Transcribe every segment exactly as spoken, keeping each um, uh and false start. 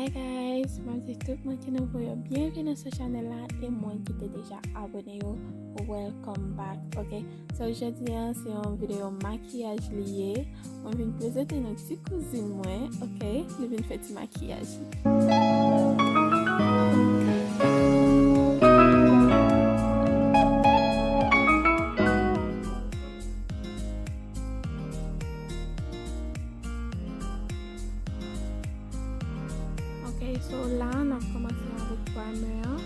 Hey guys, mwen di tout moun ki nouvo yo byenvini sou chanèl la, e moun ki te deja abone yo, welcome back, ok? So jodi a se yon videyo makiyaj li ye. Mwen vin prezante nou ti kouzin mwen, ok? Li vin fè ti makiyaj li. Ok, so la n ap kòmanse avèk primer an.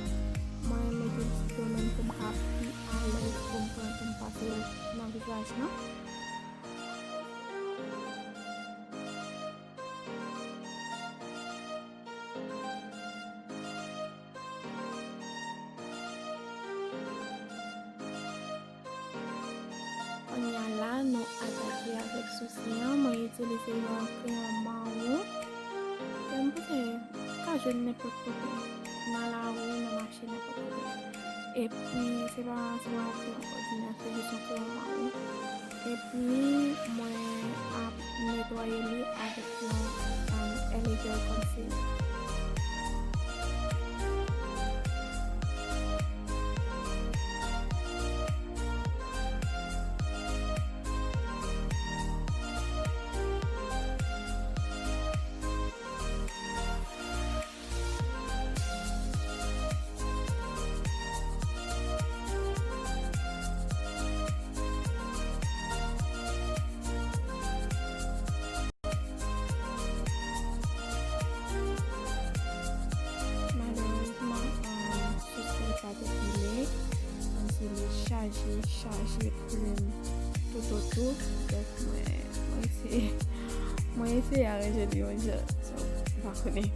Mwen mete l sou tou menm pou m ka pi alèz pou m pran pou m pase l nan vizaj lan. Kounye a la, nou atake avèk sousi an. Mwen itilize yon kreyon mawon. E m panse ou ka jwenn nenpòt kote. Nan lari, nan mache, nenpòt kote. Epi, se pa, se pa yon kreyon òdinè, se jis yon kreyon mawon. Epi, mwen ap netwaye li avèk yon, um, L A Girl concealer. Malerezman, um, sousi pa te pile, kòmsi li chaje, chaje plim toutotou. Donk, mwen, mwen eseye, mwen eseye aranje li yon jan, so, m pa konnen.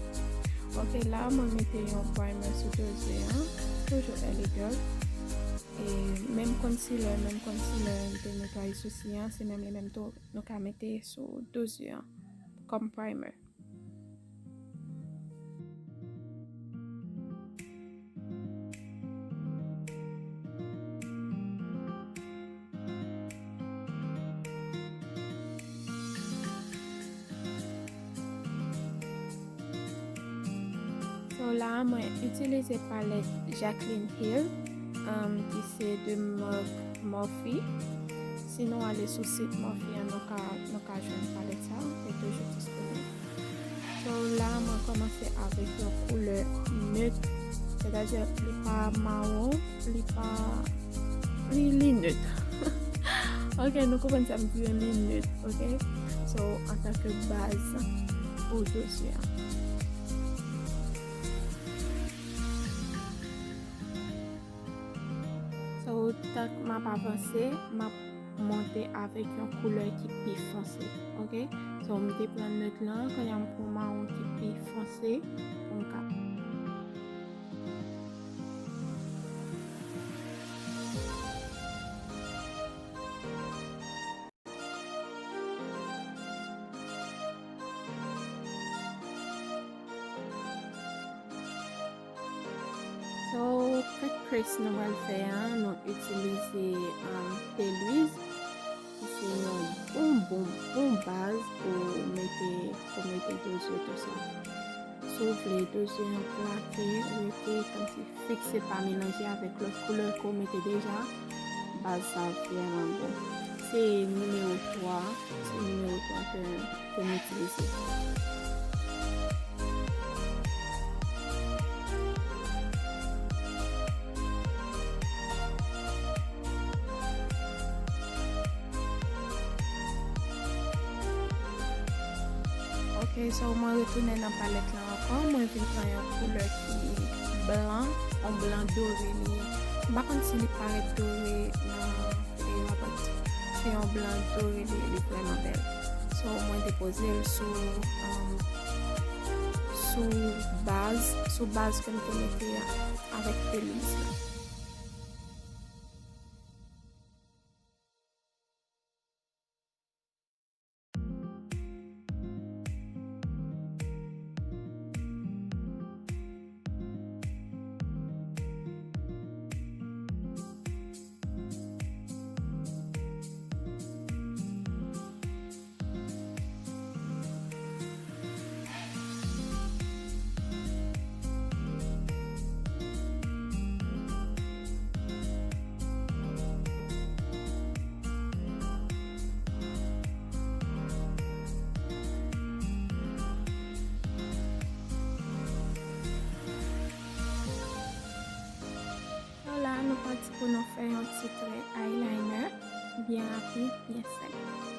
Ok, la, mwen mete yon primer sou do zye an, toujou L A Girl. E menm concealer, menm concealer, m te netwaye sousi an, se menm li menm tou, nou ka mete sou do zye an, kòm primer. So la, mwen itilize palèt Jaclyn Hill, um, ki se de mark Morphe. Si nou ale sou sit Morphe an, nou ka, nou ka jwenn palèt sa, li toujou disponib. So la, mwen kòmanse avèk yon koulè nèt, sètadi li pa mawon, li pa, li, li nèt. Ok, nou konprann sa m di, li nèt, ok? So, antanke baz pou do zye an. So, tank m ap avanse, m ap monte avèk yon koulè ki pi fonse, ok? So, m te pran nèt lan, kounye a m pran mawon ki pi fonse pou m ka. So, quick crease nou pral fè an, nou itilize, um, P Louise, ki se yon bon, bon, bon baz pou mete, pou mete do zye tou sa. Si w vle do zye an plake, rete kòmsi fikse, pa melanje avèk lòt koulè ke w mete deja, baz sa vrèman bon. Se nimewo twa, se nimewo twa ke, ke m itilize. Ok, so mwen retounen nan palèt la ankò. Mwen vin pran yon koulè ki blan, yon blan dore li ye. M pa konn si li parèt dore nan videyo a, but se yon blan dore li ye, li vrèman bèl. So, mwen depoze l sou, um, sou baz, sou baz ke m te mete a, avèk P Louise la. Pou nou fè yon ti trè eyeliner, byen rapid, byen senp.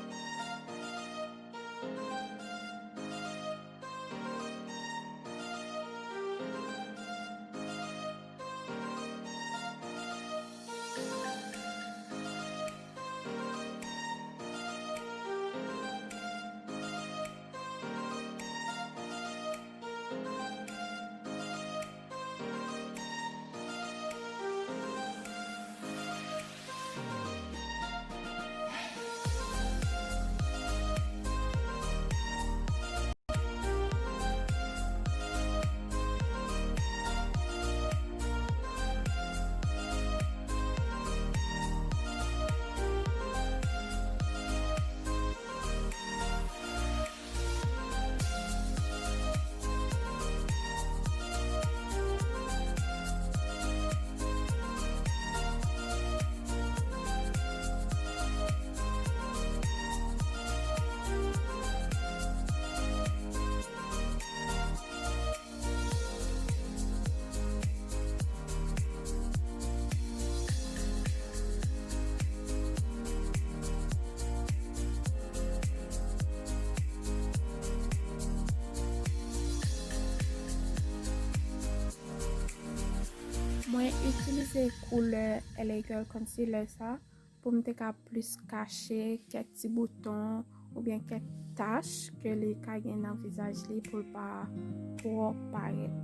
Mwen itilize koulè L A Girl Concealer sa pou m te ka plis kache kèk ti bouton oubyen kèk tach ke li ka gen nan vizaj li pou l pa twò parèt.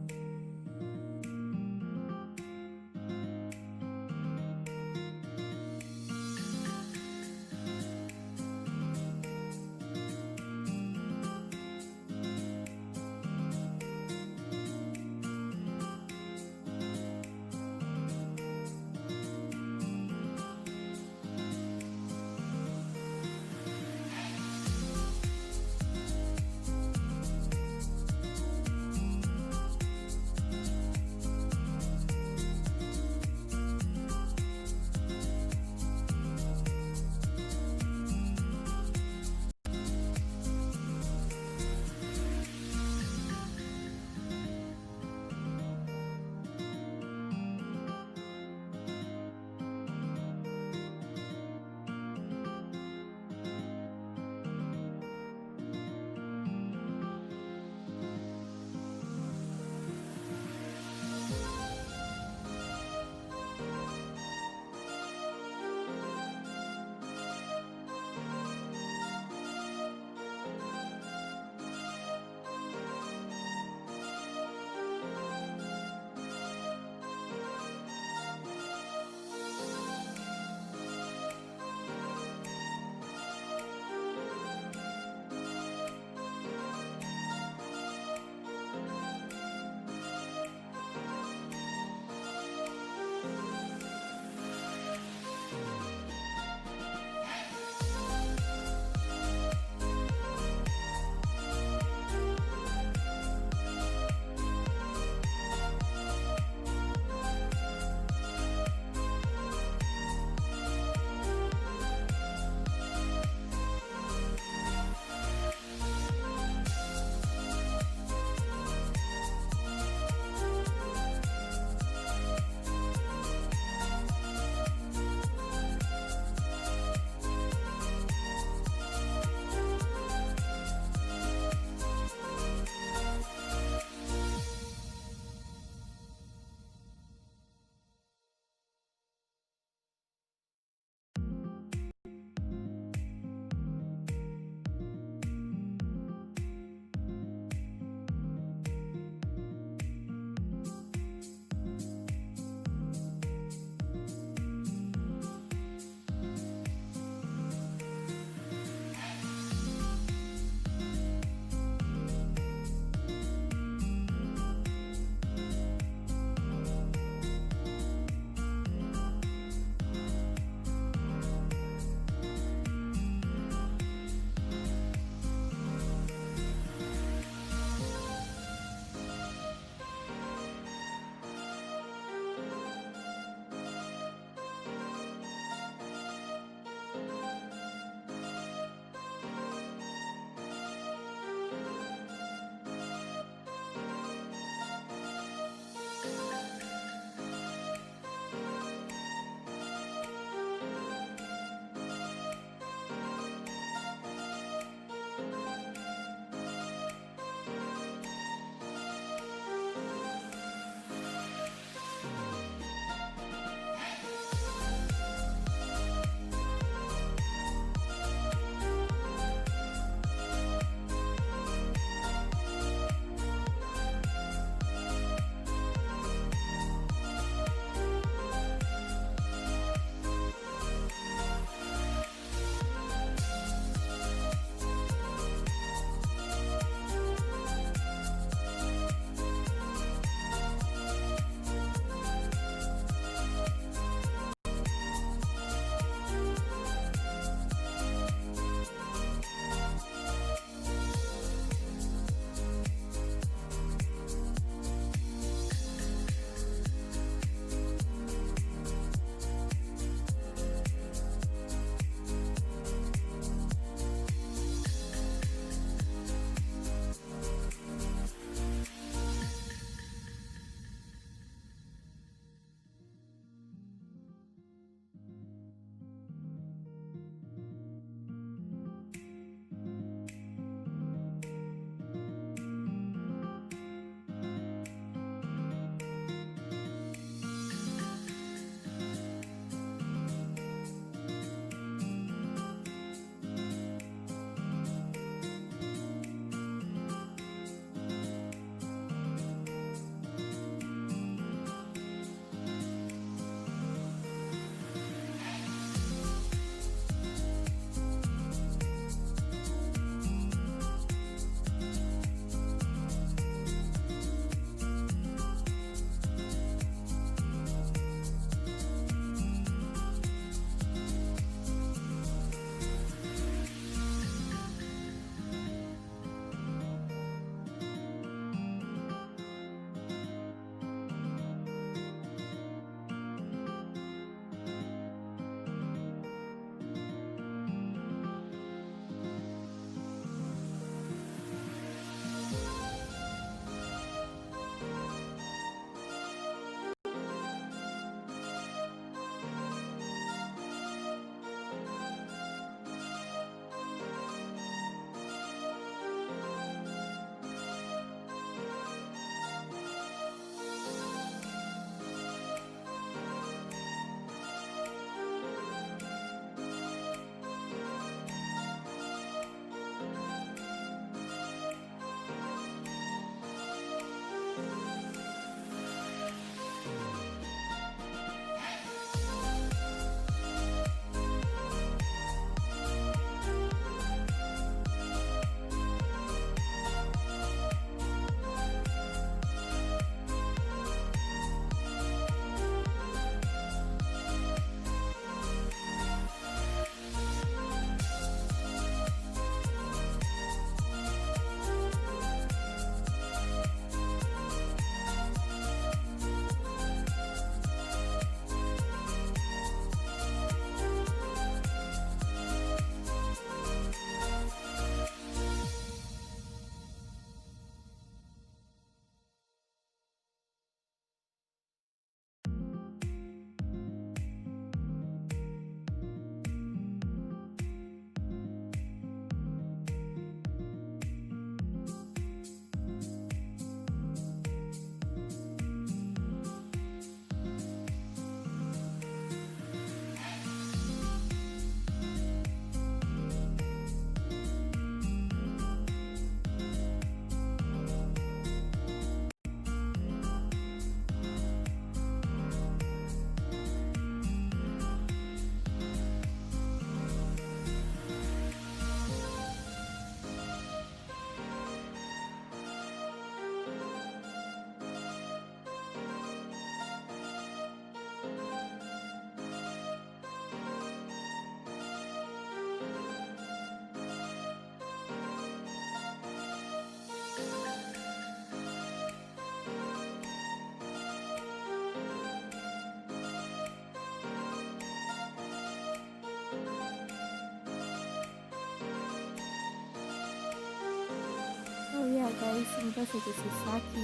Guys, m panse ke se sa ki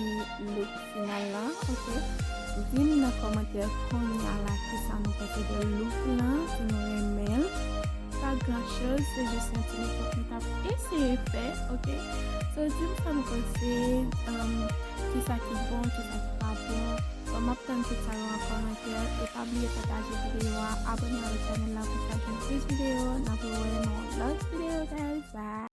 look final la, ok? Di m nan kòmantè kounye a la kisa nou panse de look lan, si nou renmen l. Pa gran choz, se jis yon ti makeup mwen t ap eseye fè, ok? So, di m sa nou panse, um, kisa ki bon, kisa ki pa bon. Bon, m ap tann tout sa yo an kòmantè. E pa bliye pataje videyo a, abòne avèk chanèl la pou ka jwenn plis videyo. N ap wè nan yon lòt videyo, guys. Bye!